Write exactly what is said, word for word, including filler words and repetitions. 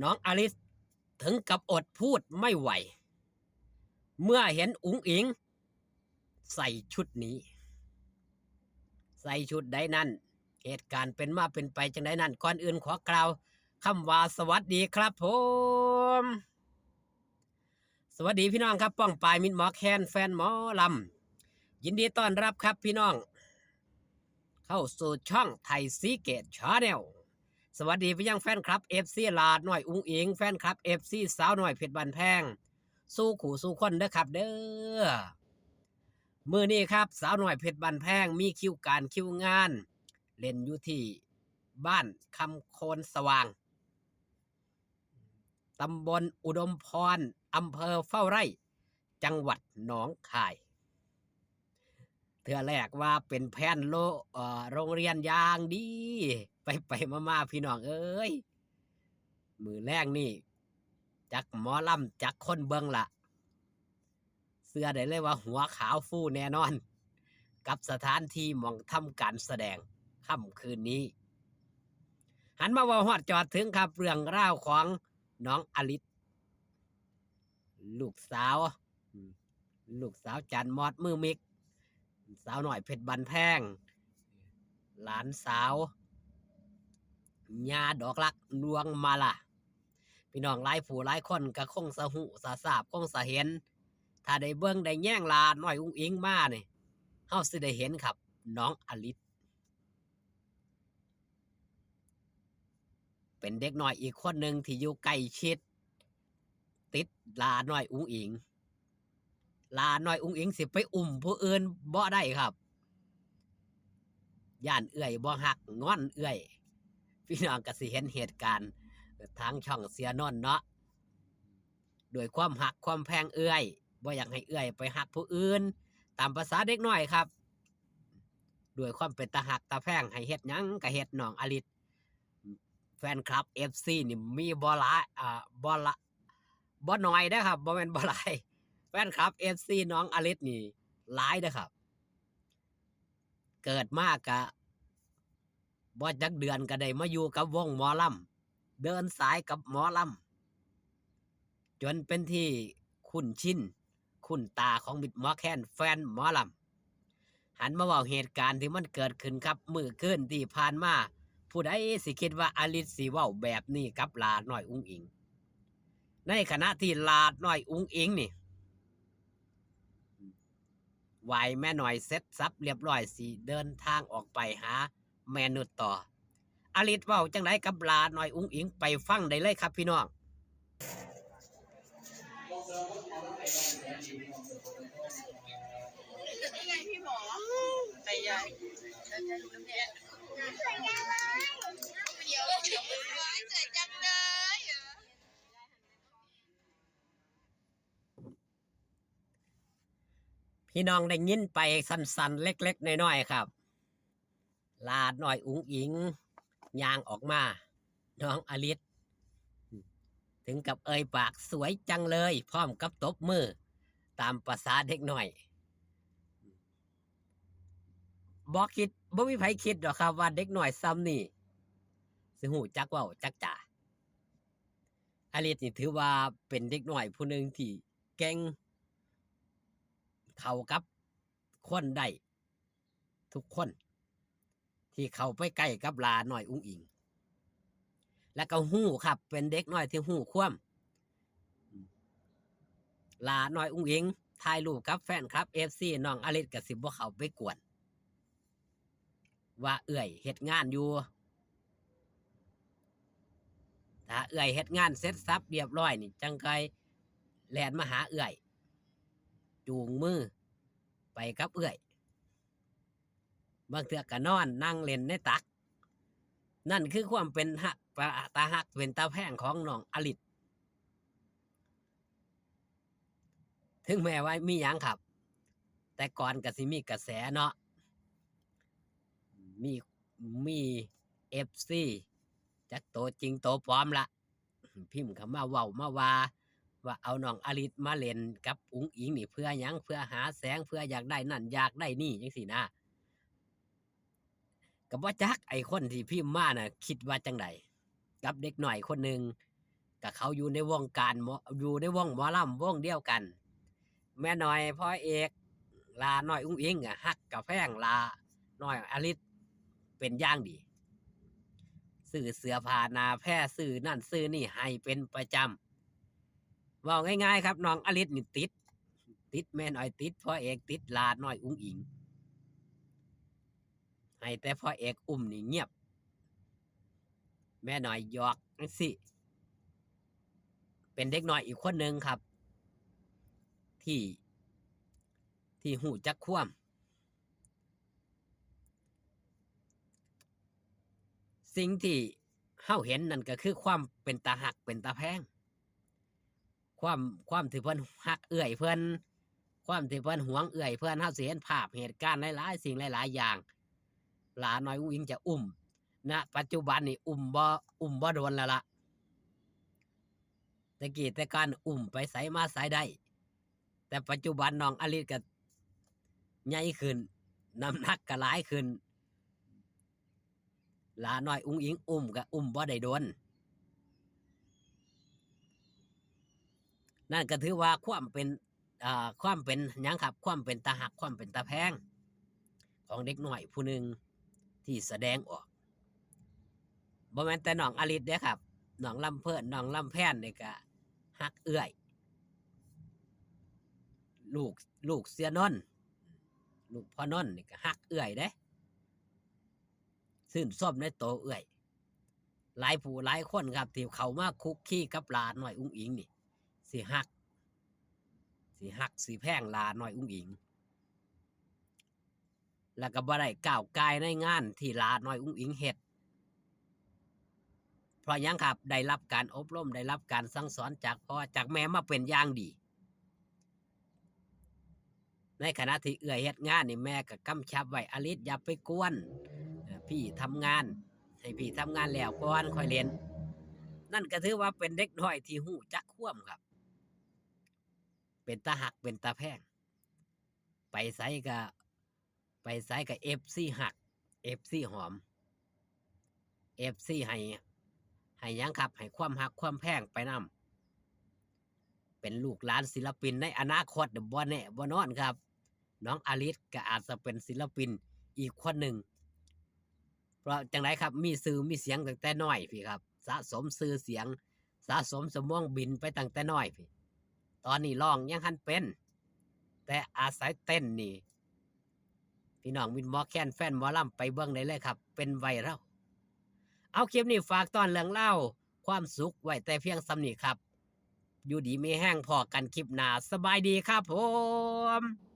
น้องอลิสถึงกับอดพูดไม่ไหว เมื่อเห็นอุ๋งอิ๋งใส่ชุดนี้ ใส่ชุดใดนั้น เหตุการณ์เป็นมาเป็นไปจังใดนั้น ก่อนอื่นขอกล่าวคำว่าสวัสดีครับผม สวัสดีพี่น้องครับ ป้องปายมิตรหมอแคน แฟนหมอลำ ยินดีต้อนรับครับพี่น้อง เข้าสู่ช่องไทยซีเกตชาแนล สวัสดีไปยังแฟนคลับ เอฟซี หลาดน้อยอุ๋งอิ๋ง แฟนคลับ เอฟซี สาวน้อยเพชรบ้านแพง สู่คู่สู่คนเด้อครับเด้อ มื้อนี้ครับ สาวน้อยเพชรบ้านแพงมีคิวการคิวงาน เล่นอยู่ที่บ้านคำโคนสว่าง ตำบลอุดมพร อำเภอเฝ้าไร่ จังหวัดหนองคาย เทื่อแรกว่าเป็นแพนโล เอ่อ โรงเรียนอย่างดี ไปไปมามาๆ พี่น้องเอ้ย มื้อแลงนี่ จักหมอลำจักคนเบิ่งละ เชื่อได้เลยว่าหัวขาวฟูแน่นอน กับสถานที่หม่องทำการแสดงค่ำคืนนี้ หันมาเว้าฮอดจอดถึงครับ เรื่องราวของน้องอลิส ลูกสาว อืม ลูกสาวจานมอดมือมิก สาวน้อยเพชรบ้านแพง หลานสาว ญาดอกรักดวงมาลา พี่น้องหลายผู้หลายคนก็คงสะฮู้สะทราบ คงสะเห็น ถ้าได้เบิ่งได้แยงหลาน้อยอุ๋งอิ๋งมานี่ เฮาสิได้เห็นครับ น้องอลิส เป็นเด็กน้อยอีกคนหนึ่งที่อยู่ใกล้ชิด ติดหลาน้อยอุ๋งอิ๋ง หลาน้อยอุ๋งอิ๋งสิไปอุ้มผู้อื่นบ่ได้ครับ ย้านเอื้อยบ่ฮัก งอนเอื้อย พี่น้องก็สิเห็นเหตุการณ์ทางช่องเสียนนท์เนาะ ด้วยความฮักความแพงเอื้อย บ่อยากให้เอื้อยไปฮักผู้อื่น ตามประสาเด็กน้อยครับ ด้วยความเป็นตาฮักตาแพง ให้เฮ็ดหยังก็เฮ็ด น้องอลิส แฟนคลับ เอฟซี นี่มีบ่หลาย อ่า บ่ละ บ่น้อยเด้อครับ บ่แม่นบ่หลาย แฟนคลับ เอฟซี น้องอลิสนี่หลายเด้อครับ เกิดมากะบ่จักเดือนก็ได้มาอยู่กับวงหมอลำ เดินสายกับหมอลำ จนเป็นที่คุ้นชิน คุ้นตาของมิตรหมอแคน แฟนหมอลำ หันมาเว้าเหตุการณ์ที่มันเกิดขึ้นครับ มื้อคืนที่ผ่านมา ผู้ใดสิคิดว่าอลิสสิเว้าแบบนี้กับหลาน้อยอุ๋งอิ๋ง ในขณะที่หลาน้อยอุ๋งอิ๋งนี่ ไหว้แม่น้อยเสร็จสับเรียบร้อย สิเดินทางออกไปหาแม่นุชต่อ อลิสเว้าจังใดกับหลาน้อยอุ๋งอิ๋ง ไปฟังได้เลยครับพี่น้อง นี่ไงพี่หมอไปยายเดี๋ยวเดี๋ยวสวยจังเลย พี่น้องได้ยินไปสั้นๆ เล็กๆ น้อยๆ ครับ หลาน้อยอุ๋งอิ๋งย่างออกมา น้องอลิสถึงกับเอ่ยปาก "สวยจังเลย" พร้อมกับตบมือ ตามประสาเด็กน้อย บ่คิด บ่มีไผคิดดอกครับว่าเด็กน้อยส่ำนี้ สิฮู้จักเว้าจักจา อลิสนี่ถือว่าเป็นเด็กน้อยผู้หนึ่งที่เก่ง เข้ากับคนได้ทุกคน ที่เข้าไปใกล้กับหลาน้อยอุ๋งอิ๋ง แล้วก็ฮู้ครับ เป็นเด็กน้อยที่ฮู้ความ หลาน้อยอุ๋งอิ๋งถ่ายรูปกับแฟนคลับ เอฟซี น้องอลิสก็สิบ่เข้าไปกวน ว่าเอื้อยเฮ็ดงานอยู่ ถ้าเอื้อยเฮ็ดงานเสร็จสับเรียบร้อยนี่ จั่งค่อยแล่นมาหาเอื้อย จูงมือไปกับเอื้อย บางเทื่อก็นอนนั่งเล่นในตัก นั่นคือความเป็นฮัก ตาฮักเป็นตาแพงของน้องอลิส ถึงแม้ว่ามีหยังครับ แต่ก่อนก็สิมีกระแสเนาะ มี มี เอฟซี จักโตจริงโตปลอมละ พิมพ์เข้ามาเว้ามาว่า ว่าเอาน้องอลิสมาเล่นกับอุ๋งอิ๋งนี่เพื่อหยัง เพื่อหาแสง เพื่ออยากได้นั่นอยากได้นี่จั่งซี้นะ ก็บ่จักไอ้คนที่พิมพ์มาน่ะ คิดว่าจั่งใด กับเด็กน้อยคนหนึ่ง ก็เขาอยู่ในวงการหมอ อยู่ในวงหมอลำวงเดียวกัน แม่น้อยพ่อเอก หล้าน้อยอุ๋งอิ๋งอะฮักกับแพงหล้าน้อยอลิสเป็นอย่างดี ซื้อเสื้อผ้าหน้าแพร ซื้อนั่นซื้อนี่ให้เป็นประจำ เว้าง่ายๆครับ น้องอลิสนี่ติด ติดแม่น้อย ติดพ่อเอก ติดหล้าน้อยอุ๋งอิ๋ง ให้แต่พ่อเอกอุ้มนี่เงียบ แม่น้อยหยอกจั่งซี้ เป็นเด็กน้อยอีกคนหนึ่งครับ ที่ ที่ฮู้จักความ สิ่งที่เฮาเห็นนั่นก็คือความเป็นตาฮักเป็นตาแพง ความ ความที่เพิ่นฮักเอื้อยเพิ่น ความที่เพิ่นหวงเอื้อยเพิ่น เฮาสิเห็นภาพเหตุการณ์หลายๆสิ่งหลายๆอย่าง หล้าน้อยอุ๋งอิ๋งจะอุ้ม ณ ปัจจุบันนี่อุ้มบ่ อุ้มบ่โดนแล้วล่ะ แต่กี้แต่ก่อนอุ้มไปไสมาไสได้ แต่ปัจจุบันน้องอลิสก็ใหญ่ขึ้น น้ำหนักก็หลายขึ้น หล้าน้อยอุ๋งอิ๋งอุ้มก็อุ้มบ่ได้โดน นั่นก็ถือว่าความเป็น อ่า ความเป็นหยังครับ ความเป็นตาฮัก ความเป็นตาแพง ของเด็กน้อยผู้หนึ่งที่แสดงออก บ่แม่นแต่น้องอลิสเด้ครับ น้องลำเพลิน น้องลำแพนนี่ก็ฮักเอื้อย ลูก ลูกเสี่ยนนท์ ลูกพ่อนนท์นี่ก็ฮักเอื้อยเด้ ชื่นชมในโตเอื้อย หลายผู้หลายคนครับ ที่เข้ามาคลุกคลีกับหล้าน้อยอุ๋งอิ๋งนี่ สิฮัก สิฮักสิแพงหล้าน้อยอุ๋งอิ๋ง แล้วก็บ่ได้ก้าวก่ายในงานที่หล้าน้อยอุ๋งอิ๋งเฮ็ด เพราะหยังครับ ได้รับการอบรม ได้รับการสั่งสอนจากพ่อจากแม่มาเป็นอย่างดี ในขณะที่เอื้อยเฮ็ดงานนี่ แม่ก็กำชับไว้ อลิสอย่าไปกวน เอ่อ พี่ทำงาน ให้พี่ทำงานแล้วก่อนค่อยเล่น นั่นก็ถือว่าเป็นเด็กน้อยที่ฮู้จักความครับ เป็นตาฮักเป็นตาแพง ไปไสก็ ไปไสก็เอฟซีฮัก เอฟซีหอม เอฟซีให้ ให้หยังครับ ให้ความฮักความแพงไปนำ เป็นลูกหลานศิลปินในอนาคตบ่แน่บ่นอนครับ น้องอลิสก็อาจจะเป็นศิลปินอีกคนหนึ่ง เพราะจั่งใดครับ มีชื่อมีเสียงตั้งแต่น้อยพี้ครับ สะสมชื่อเสียง สะสมสมองบินไปตั้งแต่น้อยพี้ ตอนนี้ร้องยังหันเป็น แต่อาศัยเต้นนี่ พี่น้องมิตรหมอแคน แฟนหมอลำ ไปเบิ่งได้เลยครับ เป็นไวรัล เอา คลิปนี้ฝากต้อนเรื่องราวความสุขไว้แต่เพียงส่ำนี้ครับ อยู่ดีมีแฮง พ้อกันคลิปหน้า สบายดีครับผม